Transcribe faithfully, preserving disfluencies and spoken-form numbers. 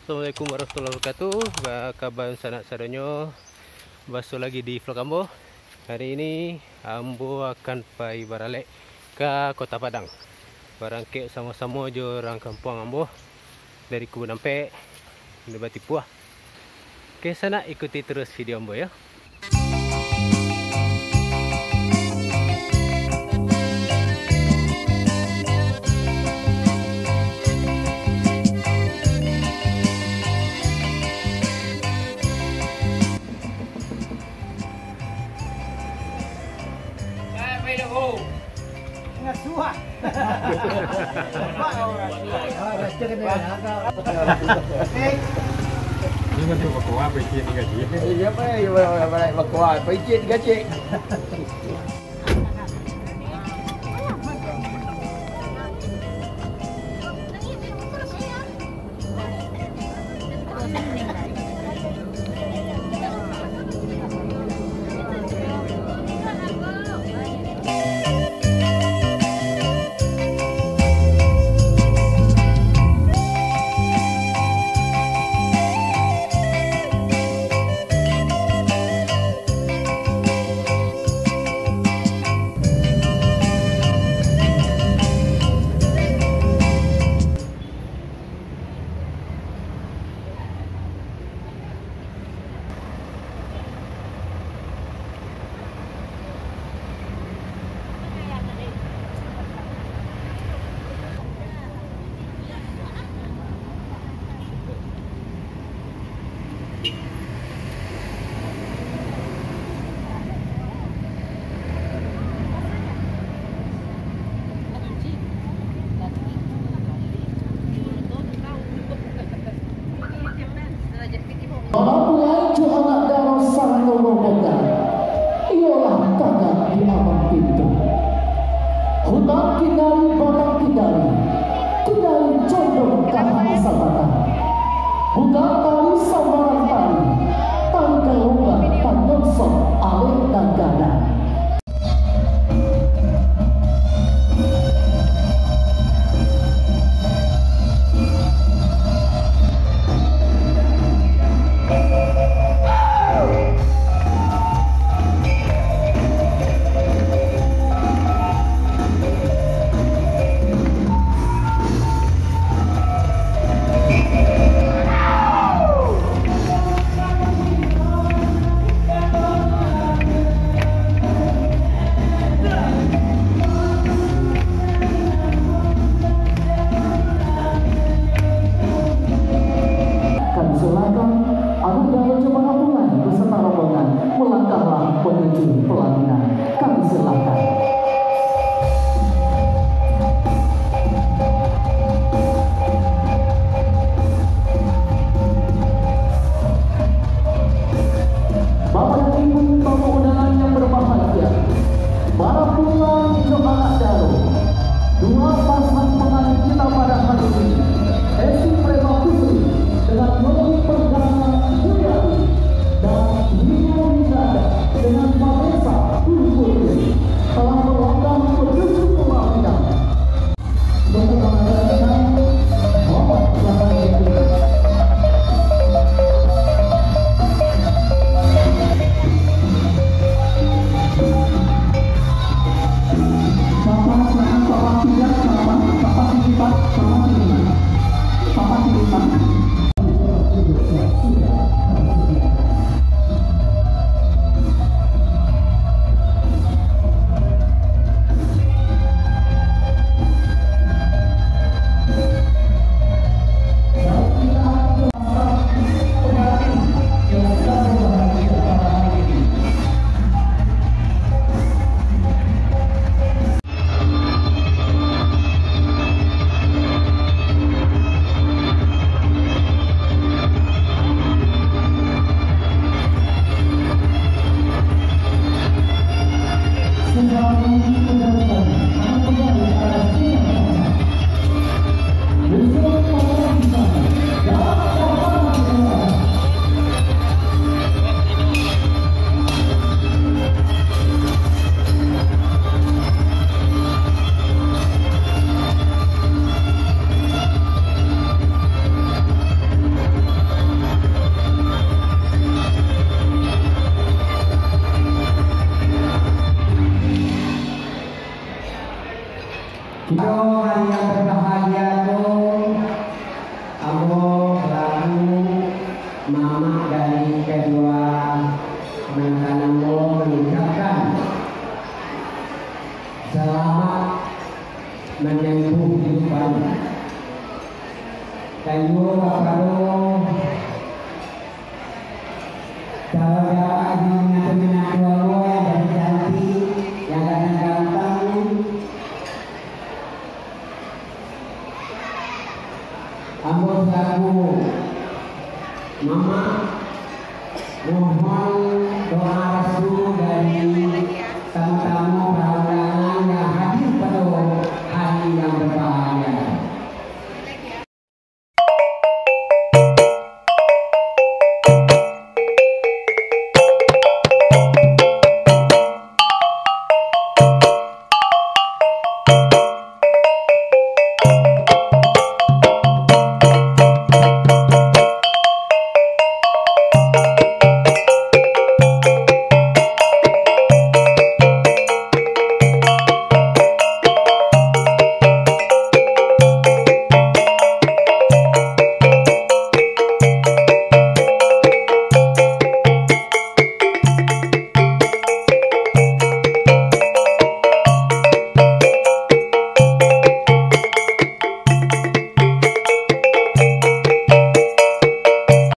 Assalamualaikum warahmatullahi wabarakatuh. Ba kaba sanak sadonyo? Baso lagi di vlog ambo. Hari ini ambo akan pai baralek ka Kota Padang. Barangkek samo-samo jo urang kampuang ambo dari Kubun Ampek, di Batipuah. Oke, sanak, ikuti terus video ambo yo. Ngasuah. Ini bentuk bakoa, picit dikasih. Iya, apa ya, bakoa, picit dikasih. Para pulai jo anak daro sarang rombongan, iyolah tagak di abang pintu. Hutan Kendari, Batang Kendari, Kendari condong ka Hak Sabana. Bukan tali sambarang tali, tali kalomba tanyonsong aleh nan gadang. Kami silakan, anak daro jo para pulai beserta rombongan melangkahlah menuju pelaminan. Kami silakan. Bapak dan Ibu tamu undangan yang berbahagia, para pulai jo anak daro, dua pasang pengantin kita pada hari ini, Esti Prema Putri dengan Yogi Perdana Juliari dan Rio Winata dengan Vanessa Kapado saudara Aji Minatu-minatu ambo yang cantik, yang gantang-gantang, ambo selaku mamak mohon